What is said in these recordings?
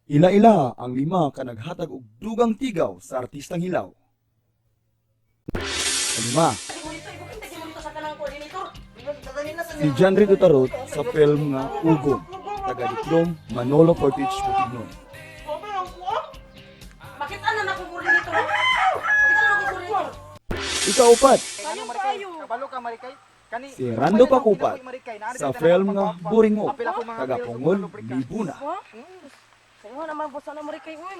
Ila-ila ang lima ka naghatag og dugang tigaw sa artistang hilaw. Kalima, si John Rico Tarot sa film nga Ugong, taga Diklom, Manolo Fortich, Bukidnon. Makita na na akong coordinator. Makita na akong coordinator. Ikaupat, Kayo kayo. Kabalo ka, Marikay. Kani si Rando Pakupat sa film nga Buringo, taga Pongol, Libuna. Sayo naman bosa na Marikay uy.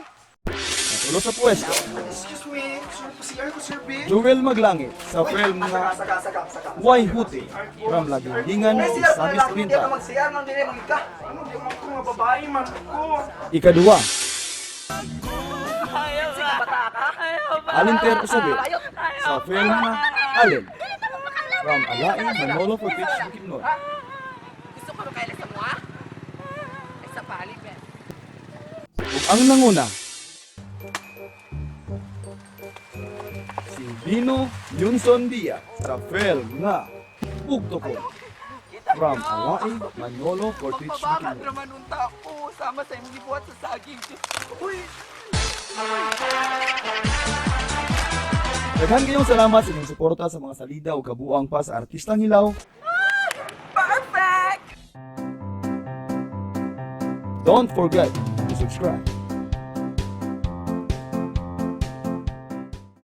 Natulo sa pwesto, Excuse me, sir, CR ko, sir B. Joel Maglangit sa film nga Saka, saka, saka. Why Huti from Lagindingan, May CR pa Misamis lang, hindi ka Oriental. mag-CR nang dili magika. Ano, di man ko nga babae man ko. Ikaduha, Alin Per Usabit sa film nga Alin from Alain, Manolo Fortich, Bukidnon. Gusto ko kaila sa mua? Ay, sa palib eh. Ug ang nanguna, si Dino Yunson Diaz sa film nga Ugtokon from Alain, Manolo Fortich, Pabakan Bukidnon. raman unta ko sama sa imong gibuhat sa saging. Uy, Daghan kayong salamat sa inyong suporta sa mga salida o kabuang pa sa artistang hilaw. Perfect! Don't forget to subscribe.